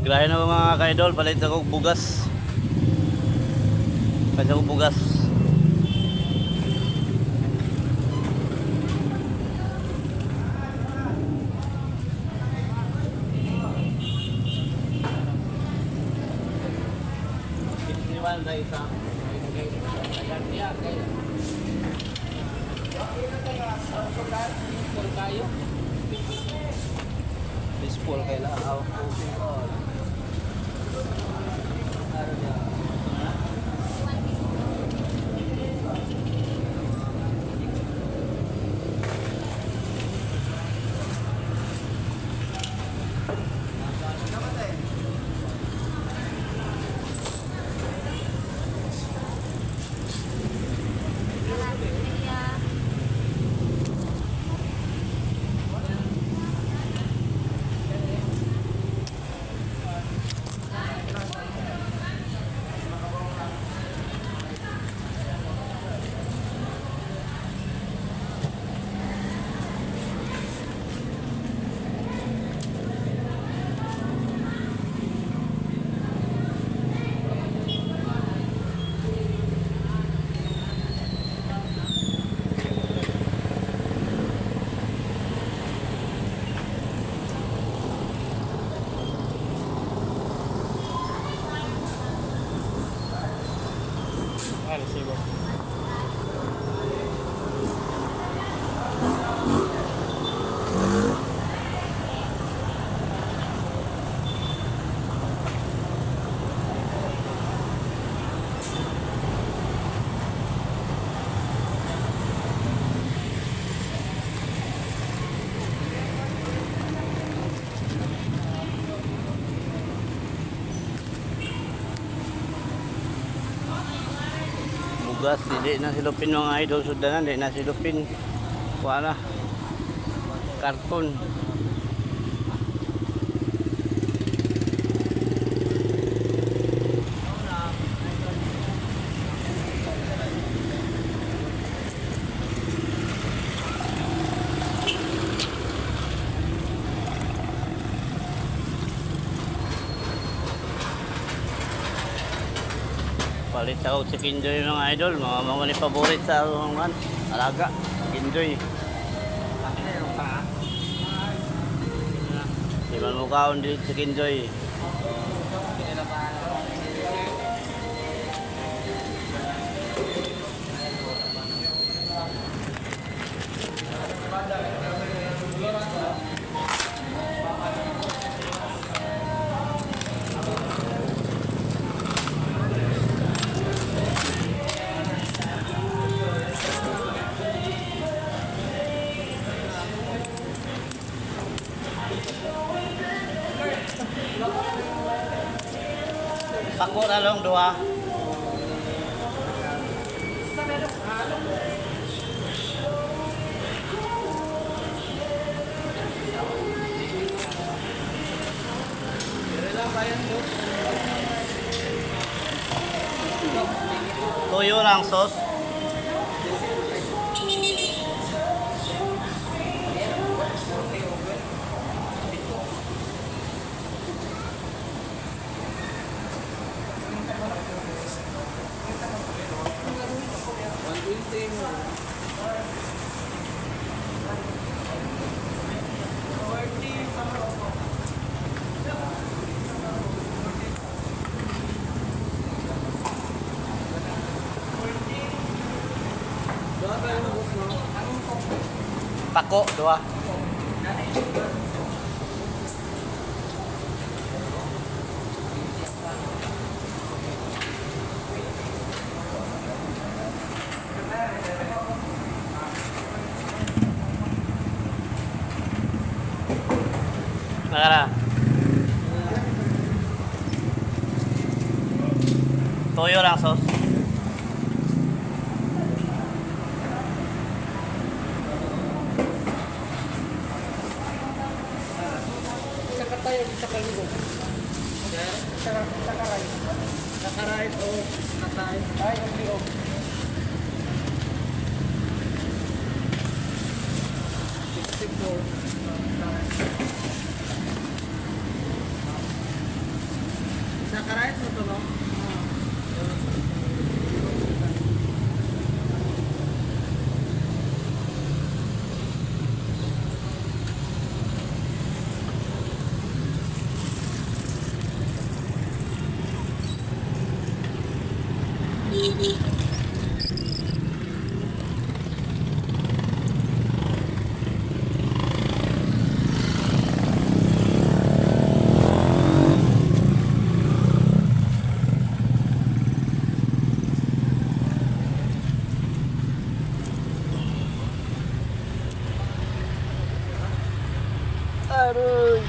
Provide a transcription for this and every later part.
Grahe na mga ka-idol, palit ako bugas. Palit ako bugas. Iniwan na isa. Baseball kayo lang. Bugas, hindi na silupin mga idol, sudanan, hindi na silupin. Kuha na. Karton. Palit ako si Kinjoy mga idol, mga ni paborit sa mga alaga, Kinjoy. Di man mo kaon dito si Kinjoy. Pako na lang dua. Toyo lang sos. Pako dua. Nakara. Toyo lang sos. Tayo sa kalugod. Sakaray. Sakaray o katay. Ay, ang biog. Nakarais mo to, no? Aroy!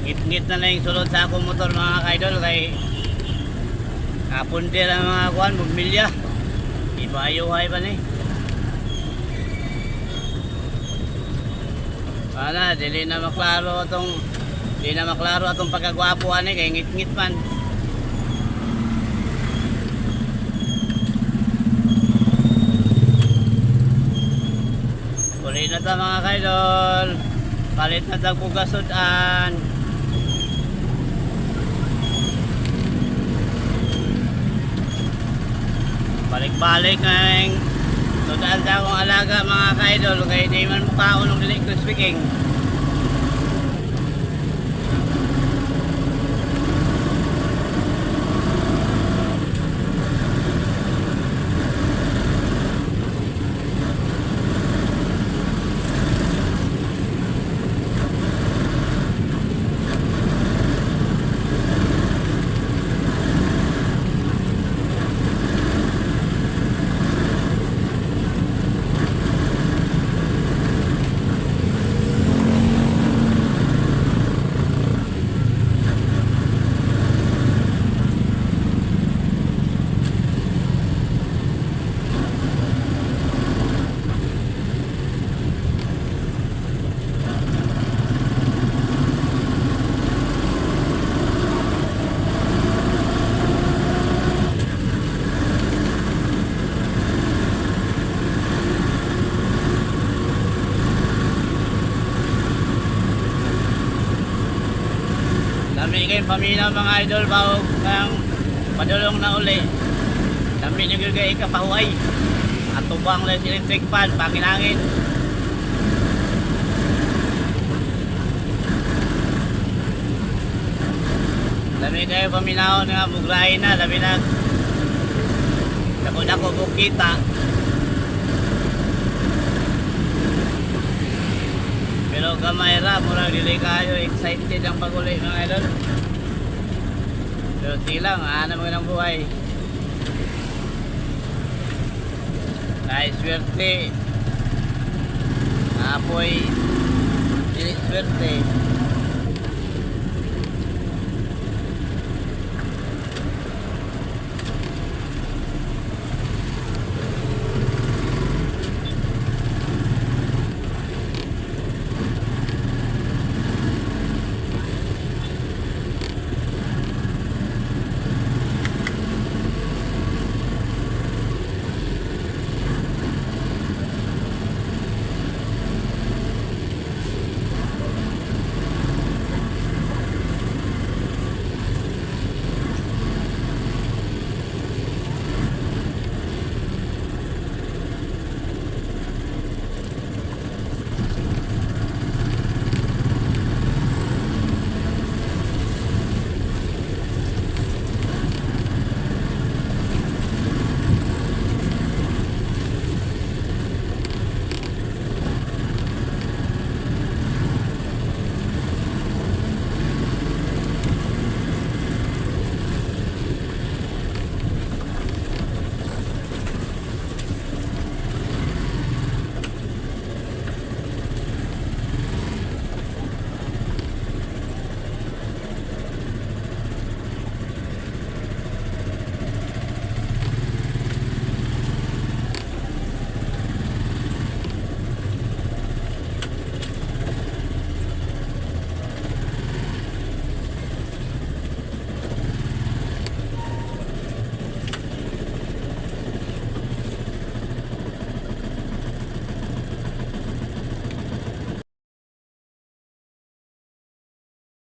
Ngit-ngit na lang yung sulod sa akong motor mga kaidol kay kapunti lang mga kuhan, bumilya. Iba-ayuhay pa ni. Sana, dili na maklaro atong pagkagwapuan ni kay ngit-ngit man. Uli na ta mga kaidol. Palit na ta pugasudan. Balik-balik ng tudaan sa akong alaga mga ka-idol kaya di man mukhaon ng dili ko speaking. Dami kayo pamilya mga idol bago kang padulong na uli. Dami nyo gagay ikapahuay. At tubang lang sa electric fan, panginangin. Dami kayo paminaw nga muglahin na, dami na dako bukita. Pero gamay ra, murag dili kayo excited ang pag-uli mga idol. Pero silang, ano mga ng buhay. Kahit swerte, apoy, dili swerte.